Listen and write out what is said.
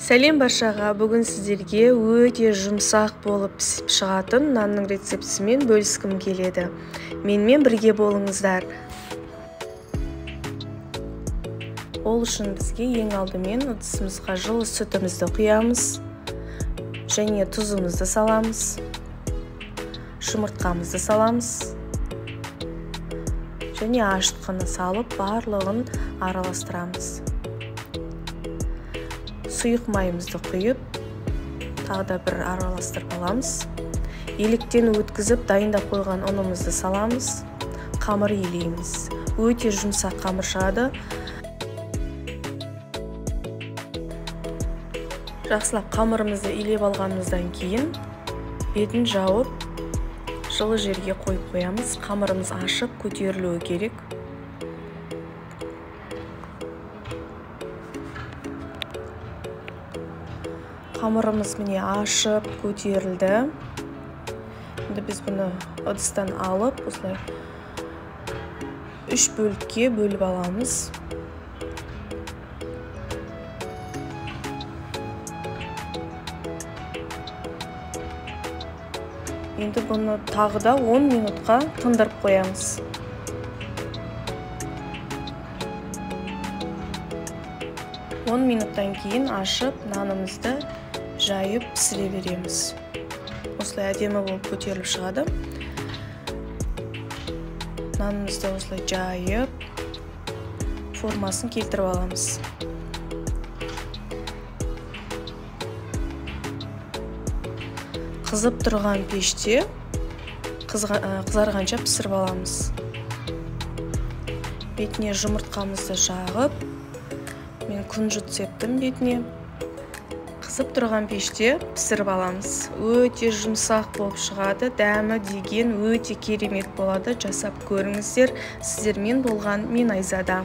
Сәлем баршаға, бүгін сіздерге өте жұмсақ болып пісіп шығатын нанның рецептісімен бөліскім келеді. Менімен бірге болыңыздар. Ол үшін бізге ең алдымен ыдысымызға жылы сүтімізді құямыз және тұзымызды саламыз, жұмыртқамызды саламыз және ашытқыны салып барлығын араластырамыз. Сұйық майымызды құйып, тағы да бір араластырып аламыз. Електен өткізіп дайындап қойған ұнымызды саламыз. Қамыр илейміз. Өте жұмсақ қамыр шығады. Жақсылап қамырымызды илеп алғанымыздан кейін бетін жауып, жылы жерге қойып қоямыз. Қамырымыз ашып көтерілуі керек. Қамырымыз міне ашып көтерілді. Енді біз бұны ыдыстан алып, осылай 3 бөлікке бөліп аламыз. Енді бұны тағы да 10 минутқа тындырып қоямыз. 10 минуттан кейін ашып, нанымызды жайып пісіре береміз. Осылай әдемі болып көтеріліп шығады. Нанымызды осылай жайып, формасын келтіріп аламыз. Қызып тұрған пеште қызарғанша пісіріп аламыз. Бетіне жұмыртқамызды жағып, мен күнжіт септім бетіне. Қызып тұрған пеште пісіріп аламыз. Өте жұмсақ болып шығады, дәмі деген өте керемет болады. Жасап көріңіздер. Сіздермен болған мен Айзада.